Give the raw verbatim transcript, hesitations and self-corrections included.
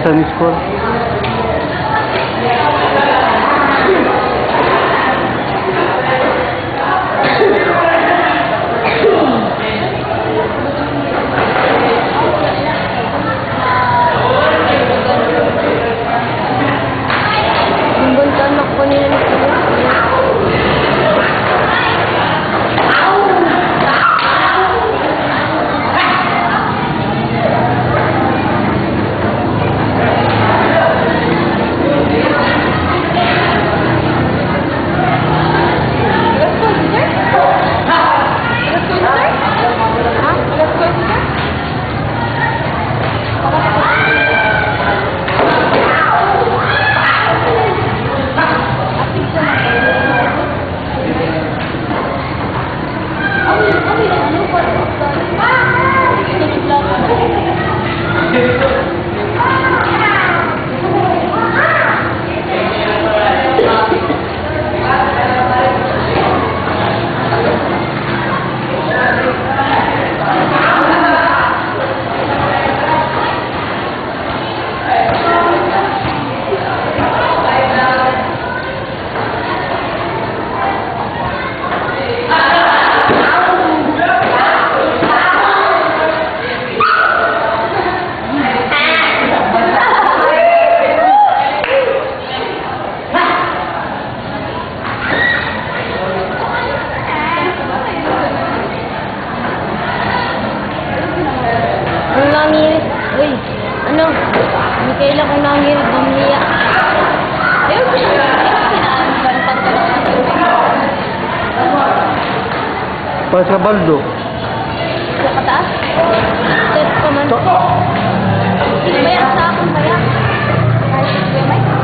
Ang score. Ang bansa, anak ko nila ni Ang nangirit, uy, ano, Mikaela, kung nangirit, bumili ako. Ayun, pinaan, bantang ko lang. Para sa baldo. Sa pataas? Test ko man. To- Sige, maya sa akin, maya. Ay, sige, maya.